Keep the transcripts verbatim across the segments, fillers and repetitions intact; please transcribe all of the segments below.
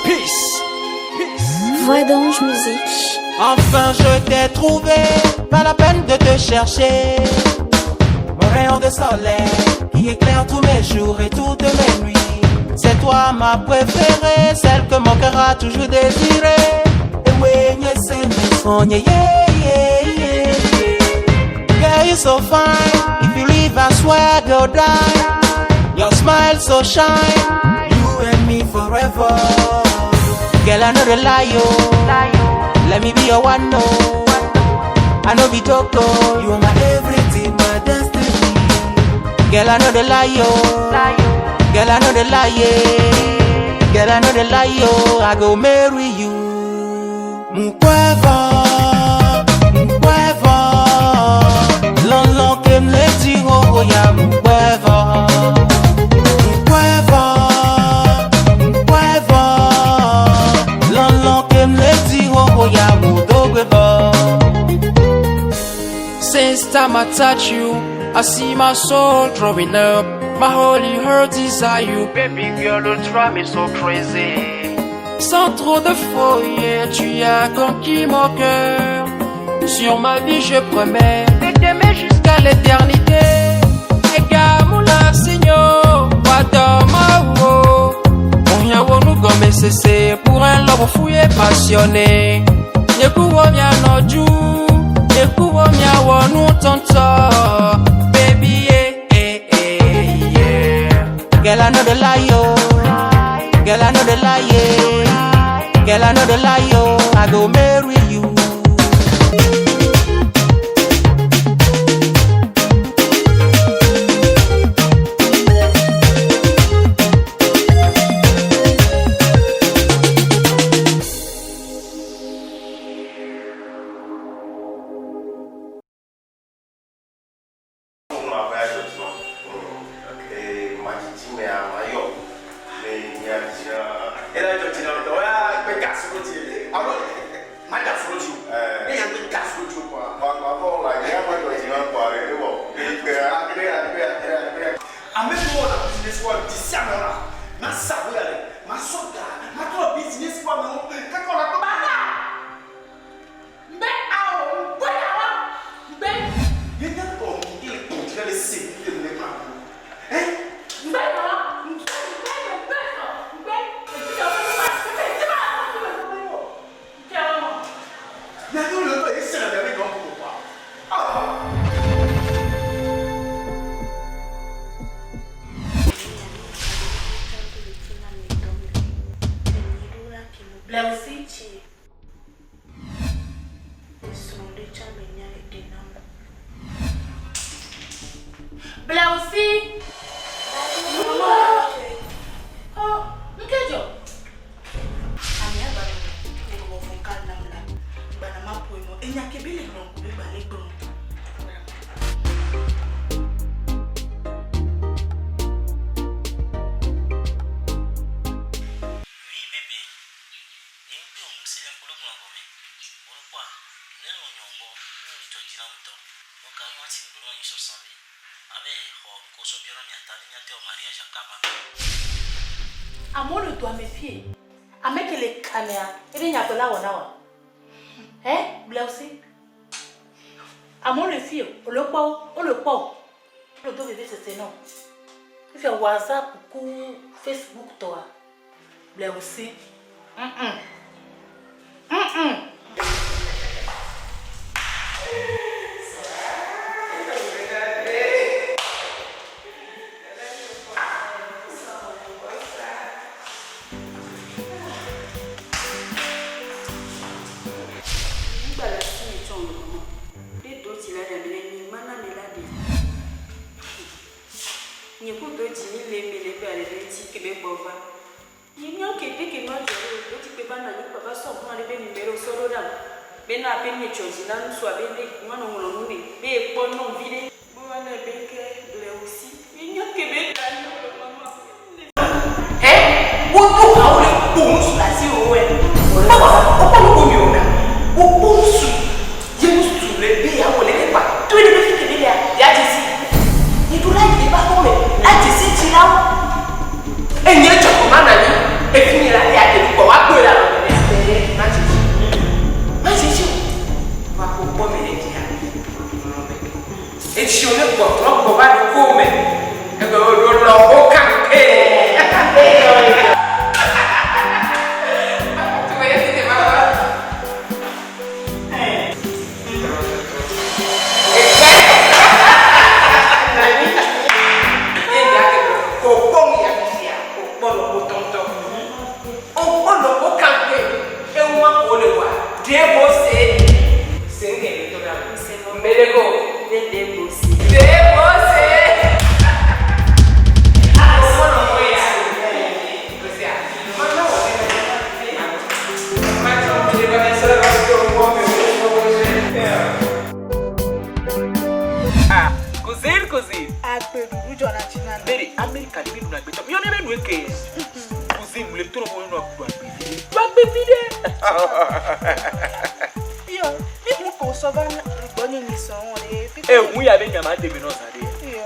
Peace. Peace. Voix d'Ange Musique. Enfin, je t'ai trouvé, pas la peine de te chercher. Mon rayon de soleil qui éclaire tous mes jours et toutes mes nuits. C'est toi ma préférée, celle que mon cœur a toujours désirée. Ewe, nye se men sonye, yeah, yeah, yeah, yeah. Girl, you so fine. If you leave, I swear I go die. Your smile so shine. You and me forever. Girl, I know the lie, oh. Let me be your one, no. I know be joke, oh. You are my everything, my destiny. Girl, I know the lie, oh. Girl, I know the lie, yeah. Girl, I know the lie, oh. I go marry you. M kwè fò, m kwè fò. Lanlan ke m ledi wowoya, m kwè fò. M kwè fò, m kwè fò. Lanlan ke m ledi wowoya, m dogwe fò. Since time I touch you, I see my soul drawing up. My holy heart desire you. Baby girl, you drive me so crazy. Sans trop de folie, tu as conquis mon cœur. Sur ma vie, je promets de t'aimer jusqu'à l'éternité. Ega mou la sinyo, wadò ma wo. Moun ya wo nou gòmè sese, pour un love fou et passionné. Nye kou wo mya nò djou, nye kou wo mya wo nou tòntò. Baby, yeah, yeah, yeah, yeah. Girl, I know the lie, yo. Girl, I know the lie, yeah. Girl, I know the lie, yo. I go marry you. Ansanm nou ap vwayaje jodi, non? E, m a di, di, men a mayò. Men, men a di, a, e la, jodi, nan, nan, a, men gason, jodi. A, bon, men gason, jodi. E, men, men gason, jodi, kwa. Mwen, mwen, bon, la, gen mwen, jodi, nan, kwa, e, bon. E, e, apre, apre, apre, apre. A, men, bon, la, biznis, kwa, di, si a mwen, la. Nan sa, pou y ale. Nan sot, la. Nan tro biznis, kwa, men, kaka, la, kwa, baka. Mbe awo, mbe awa, mbe. Gen de kò ki gen kontrè de se pou te mwen pa pou. Hein? Mbe awa, mbe, mbe, mbe, mbe. Nèg yo lè yo eseye lave nan pou pa. Ah! Blèwsi. Blèwsi. Oh, m ke djòb. Anya ba nou, nou ba vokal nan m la. Ba nan m ap pwe nou. E nya kebe lèg nan koupe ba lèg ban nou. Wi, bebe. Nin de un se ven polo mwen anko men. Olukwa, nin lo nyon bo, nin li to jinan mi to. Lo ka mwa tin blo ni so sanbi. Abe, ho, nko so byo na mi atali mi ate o mariage akama. Amo lo dwa mefye. Ameke le kamera. Ebe nya to la wona wa. Eh, Blèwsi. Amo le fye, o le kpò, o le kpò. Lo do bebe se se non. Li fè WhatsApp kou Facebook to a. Blèwsi. Mm-mm. Mm-mm. Li ba la siye tchon yo manman. De do ti la da mele ni mana mela de. Nye kou do di mi le mele ba le de ti kebe bova. Yenye kete ke nwa jere, yo ti pe ba nan yon papa sò pou ale be nimero solo dam. Be na pe nye choji nan swa be de mwa non non ne. Be e kpon non vide. Bon, ane be ke Blèwsi. Yenye ke be dan yo mama. Hein? Ou tou ka ou le pou nou sou la si ou wè. Papa, ou pa nou konn yo la. Ou pou nou sou. Ye nou sou le be ya ou le pa. Tou le be ki ke be ya. Ya Jesi. Ni tou la ye pa kome. A Jesi ti la. E nye tchòk manman ni, e fini la te ate li kwa, w ap Bebe, Amerika, depi nou nan beton. Yo, nene nou eke. Kouzin, mwen tou nan mwen nou ap dwa bebe. Dwa bebe. Yo, mi moun ko so ban bon emisyon, e pi. E wi, a ben nyama te menon sa de. Yo.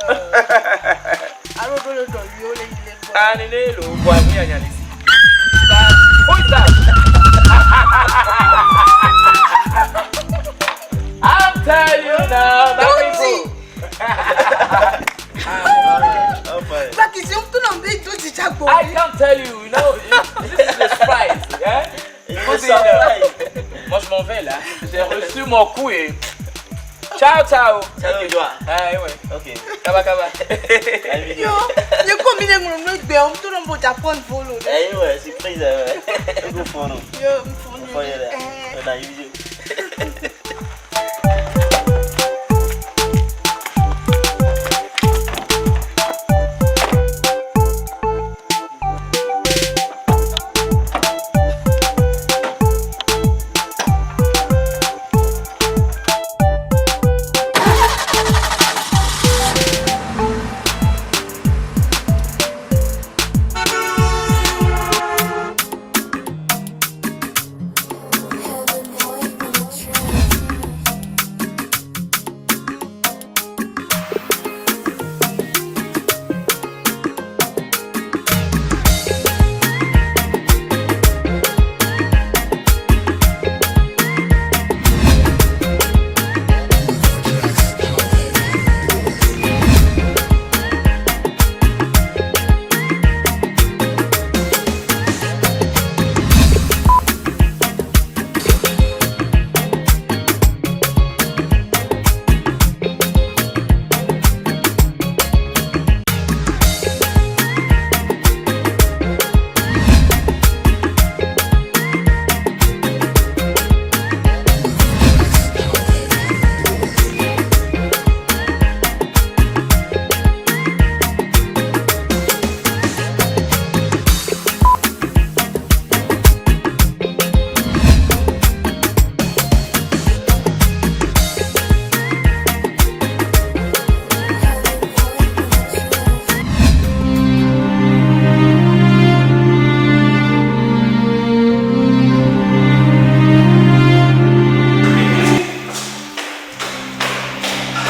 Alo, dolo, dolo, yo, le, le, bon. Ah, nene, lo, bwa, mwen, a nyale si. Oi, sa. I'm telling you now, my people. Anfin. Sa ki se yon tou nan peyi tou di chak bon. I can tell you, you know, this is a surprise, yeah? It's a surprise. Moi, je m'en vais là. J'ai reçu mon coup et ciao, ciao. Ciao, Joa. Ah, ouais. Ok. Kaba, kaba. Yo, yo konbine moun mwen gbe yon tou nan bota pran volo. Eh, ouais, surprise, ouais. Go for it. Yo, m fon. For it, yeah. Eh. Nah, you do.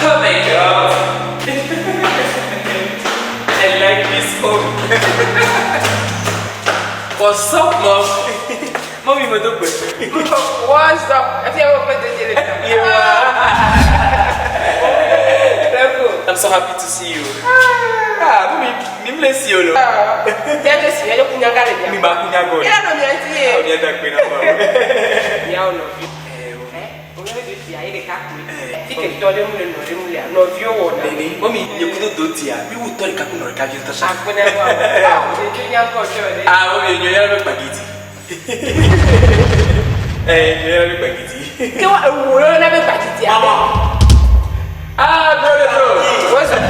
Oh my God. I like this home. What's up, mom? Mami, mwen tou bwè. What's up? Epi, yo mwen te tele. Yeah. Lè pou. I'm so happy to see you. Ah, mami, mi m lesi yo lo. Ah, ya yo si, ya yo kunya gale ya. Mi ba kunya gole. Ya no mi anti. Ah, ya da kwena ba. Ya no. Eh, oh. Eh? Ou gen de ti a, e de kakwi. Ti ke tò de moun, non, de moun, non, vyo wò, nan. Bebe, mami, yo kudo do ti a. Pi ou tò de kakwi, non, ka vyo tò sa. Akone kwa. Ah, ou de ti a, kwa, tò de. Ah, mami, yo, yo, yo, bagiti. Eh, yo, yo, yo, bagiti. Ke wa, ou, yo, yo, yo, bagiti, ah. Mama. Ah, bro, bro. What's up?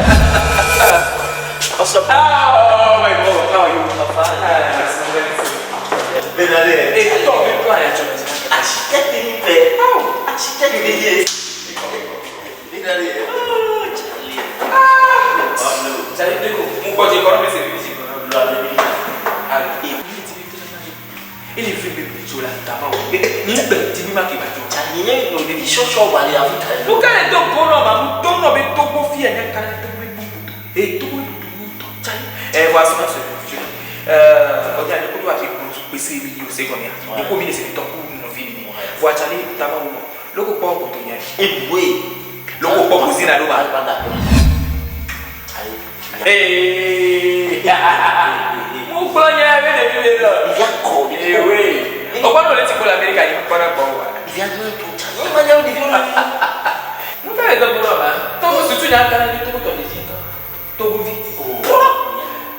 What's up? Ah, oh, my God. How are you? I'm fine. Ah, that's so nice. Vin ale. E, tò, vin pran yon challenge. Achitèk li, li fè. Achitèk li ye. Vin ale. Oh, Charlie. Ah! Pablo. Charlie, de kou. Mon kote, konnen se vin isi. Pablo, ale vin. Ale. E, li di, li di, e, li vin, vin, vin, sou la, ta pa ou. Ni bèl, di, ni make, ba, yo. Charlie, non, depi chòchò, ou ale avèk. Ou kale to bon nòmal, ou ton nòmal, to bon fiyè, nèg kale to bon bon. E, to bon bon. Tchale. Eh, vwa sou nan sèl konfizyon. Eh, kounye a, lè kote w ap viv pou, pou eseye milye yo se kounye a. Yo konbine se tankou nou vini. Vwa tchale, ta ban ou non. Loko pa w kote w ye. E bwe. Loko pa w kouzin a do ba. Al pa dakò. Tchale. Eh. Mou kounye a, vini, vini, vini. Li vya kò, li Eh, wi. Ou konn lè ti kò Lamerik a, li pa nan kò w a. Li vya nan tou, tchale. Yon manyè ou di vyolan. Nou ka rezon pou nòmal. Tankou si tu n'as kanal de tou, ton dezi. Togo vi.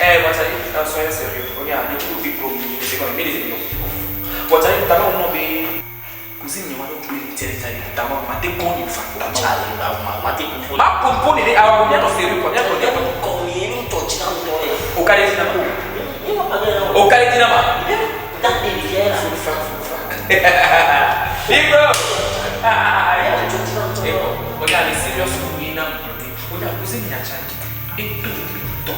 Eh, mwen sa di, an swen serye. Kounye a, depi ou te pwomi, se konn mil zen yo. Mwen sa di, ta ban ou non, be, kouzin mwen, mwen, mwen, mwen, mwen, mwen, mwen, te konn yon fwa, mwen, mwen, mwen, te konn. M ap konn, konn, a, mwen, mwen, serye, mwen, mwen, mwen, mwen. Konn, mwen, mwen, tò, ti nan, mwen, mwen. Ou ka di nan kou. Mwen, mwen, pa gen nan. Ou ka di nan ma. Mwen, mwen, mwen, mwen, mwen. Big bro. Ah, ah, ah, ah. Mwen, mwen, mwen, mwen. Eh, bon, kounye a, li serious, wi, nan. Kounye a, kouzin mwen a tchale. E tou, tou, tou,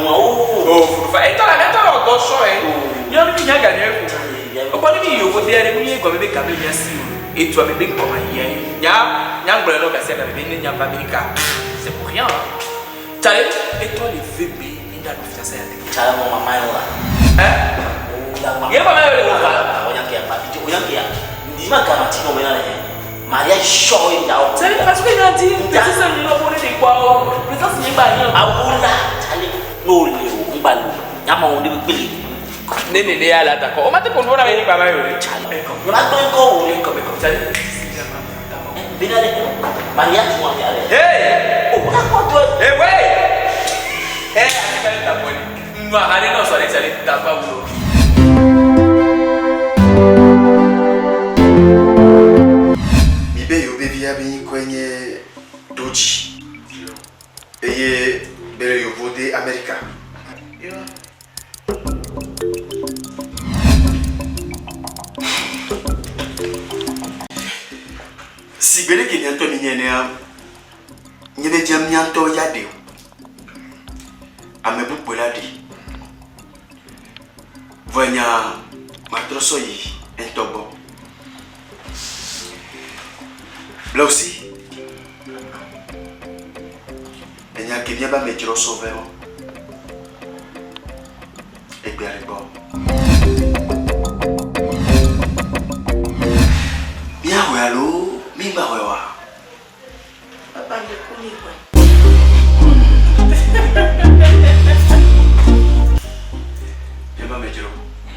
mwen, oh. Oh, fou fa. E tala, men tala, ɔtɔ sɔ, eh. Oh. Nya mi nya ganya, eh. Nya, nya. Ɔkwa ni mi yo, ko te ale mi ye, kwa bebe kabe nya si. E twa bebe kwa ma ye. Nya, nya ngwa no ka se na bebe, nya pa Amerika. C'est pour rien, hein. Tale, e twa le bebe, ni da no fiansa ya. Tala mwen manman yo la. Hein? Ou la manman. Ye manman yo le konsa. Oyan ke a pa piti, oyan ke a. Di ma ka mati no mena le. Maryaj sò e da o. Se paske yo di, piti se moun pou li kwa o. Prezans ni ba yon. A ou la, tale. No le o, ou ba lo. Ya ma onde pele. Nene ne ya la ta ko. O mate ko no na me ni ba ma yo. Tale. Yo la to ko. Ko ko tale. Vin ale. Maryaj ou antre ale. Hey! Oh, ou ta kontre. Hey, wey! Hey, ati kale ta pwè li. Mwa ale nan swa li, sa li ta pa ou. Mibe yo bevi a bini kwenye doji. Eye bele yo vote Amerika. Si bele ke nyanto minyene a, nyebe diam nyanto yade. Ame bu kwela di. Vwenya matroso yi en tobo. Bla osi. Enya ke byen ba me jiro sovero. Egbe ale bò. Mi a wè alo, mi ba wè wa. Papa m de kouli wè. Byen ba me jiro.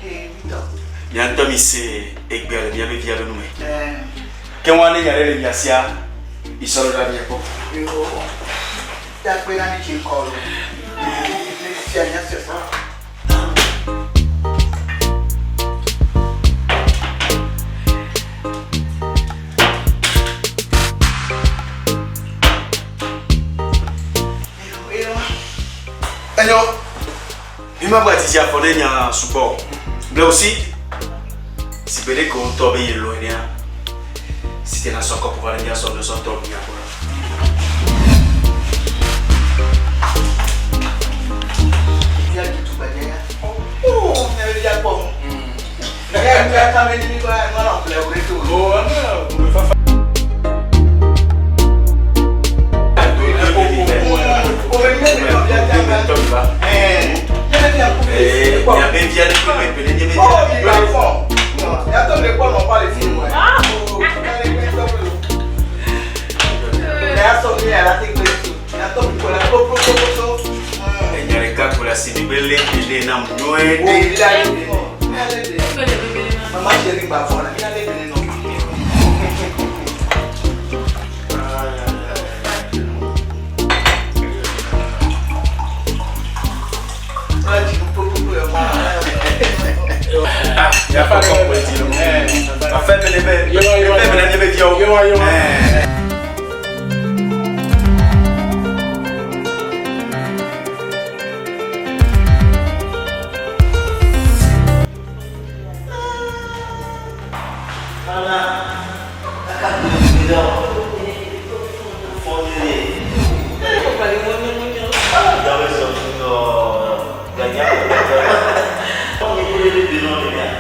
Eh, mi dan. Mi an tan mi se egbe ale, mi a be vya be nou me. Eh. Ke wane nyare le mi a sia, i solo la mi a po. Yo. Dakwe nan mi kin kolo. Ni fia nya se pa. Enyo. Enyo. Li mwen bwa titi a fò de nya sou bò. Ble osi. Si pede kon tòbe ye lwen nya. Si te nan son kòp pou vale nya son de son tòbe nya pou la. Nya ki tou bagay a. Oh, nya le nya pòm. Nya nya ka meni mi kwa nan lè ou retou. Oh, non, non, non. Manman cheri ba fò la, ki la leve non. Ah, ya pa konprann ti nou. Afè bele bele, bele bele bele yo. Eh. Ala, la ka koule tou le dan. Fon tele. Gade kòman li mwen, mwen, mwen, mwen. Ah, gade sa, mwen, non. Gade, gade, gade. Fon tele, le de non, le gars.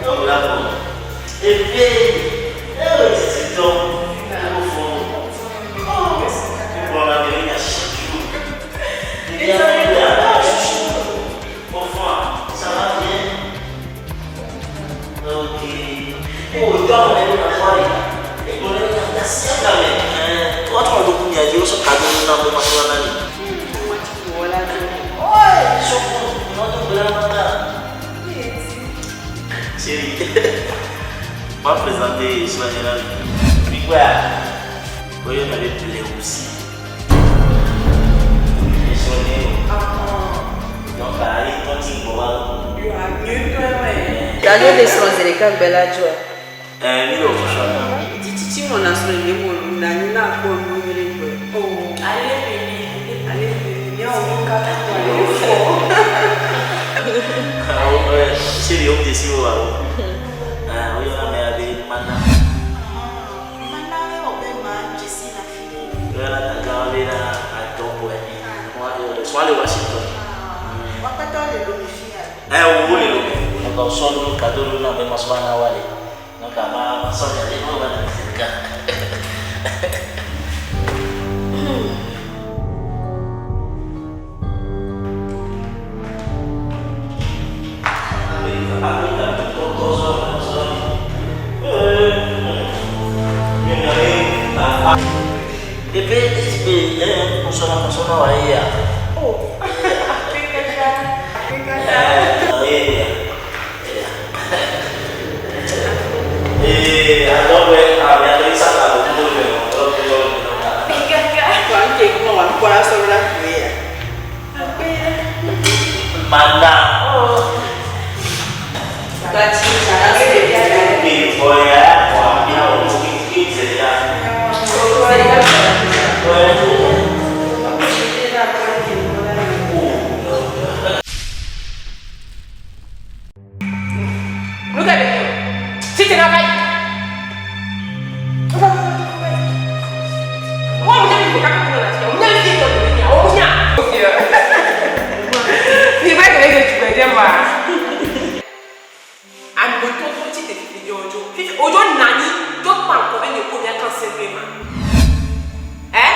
Non, la, bon. Epi, e, ti, ti, don, e, au fond. Oh, bon, la, mais il y a chaque jour. Il y a, il y a, ah, chouchou. Bonfwa, sa va byen? Ok. Oh, yo ap mande nou nan pwal. E konnen nou nan tasyon kanmenm. Ou ap mande kounye a, yo sot ka gen nou nan moman sou analiz. Oy, sou kou, mwen tou blan manda. Cheri, mwen prezante Solange nan vi. Wi, kwè a. Oye, mwen le ple osi. Li sone yo. Donk, la, li kontinye, bon, bon. Yo a nul, mwen. Gade de son zile, kan bèl a jwa. Eh, Milo, franchman. Ti, ti, ti, Nas rele Molo, Nani nan kò nou rele Bwè. Oh. Ale vini. Ale vini. Yon moun ka ta pale fò. Cheri, yo te si yo a. Ah, oui, on a merde, maintenant. Manna, we open man, Jesse la fini. Yo la ta gave la a top, ouais. Mwen, yo, swa le Washington. Mwen pa tande lo mi fi a. Eh, ou le lo mi. Mwen pa sonn nou kado nou nan men maswa na wale. Nunca más, só que digo, bueno, cerca. Epi, epi, eh, konsona, konsona wa ye a. Oh. Afrika, Afrika. Eh, eh, eh. E, atò, wè, a, mèkredi sa ta bon, m konn fè yon lòt, lòt, lòt, lòt. Pancake, mwen, m kwè a sòl la kwe a. Mana. Oh. Big boy, a, mwen, m byen, mwen, m byen, mwen, m byen. Nou gade yo. Chita nan kay. Ou pa vle mete pou kay. Ou pa vle mete pou kay. Ou pa vle mete pou kay. Ou pa vle mete pou kay. Ou pa vle mete pou kay. Li pa vle mete pou kay. An mwen tonton Tite ki fidye Ojo. Fidye Ojo Nani, tout mal konbyen de kounye kan senpleman. Hein?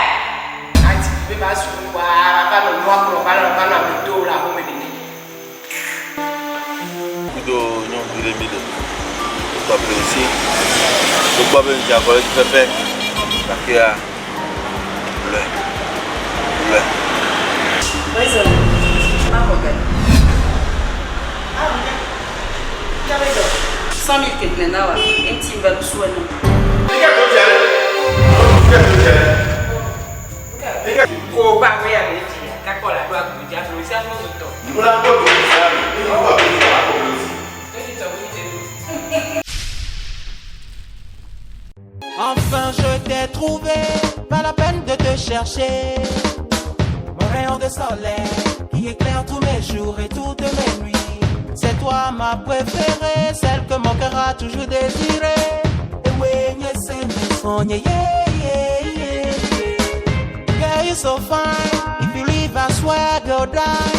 A ti pe pa sou wa, pa non, mwa kon, pa non, pa non, mete la, ou mete. Koudo yon grenn mide. Ou pa plezi. Ou pa plezi a kòlè ki fè fè. Lakè a. Koulè. Koulè. Mezanmi, pa mwen gade. Ah, mwen gade. Gade dò. San mil kèk lè nan wa. M ti m va nou swè nou. Li gade dò, li gade dò. Li gade dò. Ko pa wè avè di a. Ka kò la dwa kou di a, florisi a florisi to. Nou la ko di sa, nou la ko di sa, la ko di. Enfin, je t'ai trouvé, pas la peine de te chercher. Mon rayon de soleil qui éclaire tous mes jours et toutes mes nuits. C'est toi ma préférée, celle que mon cœur a toujours désirée. Ewe nye se men sonye, yeah, yeah, yeah, yeah. Girl, you so fine. If you leave, I swear I go die.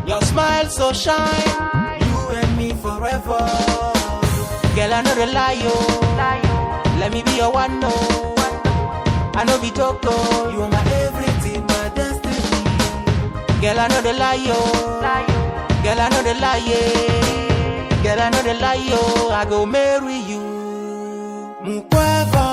Your smile so shine. You and me forever. Girl, I know the lie, yo. Let me be your one, no. I know be joke, oh. You are my everything, my destiny. Girl, I know the lie, yo. Girl, I know the lie, yeah. Girl, I know the lie, yo. I go marry you. Mwen kwè fò,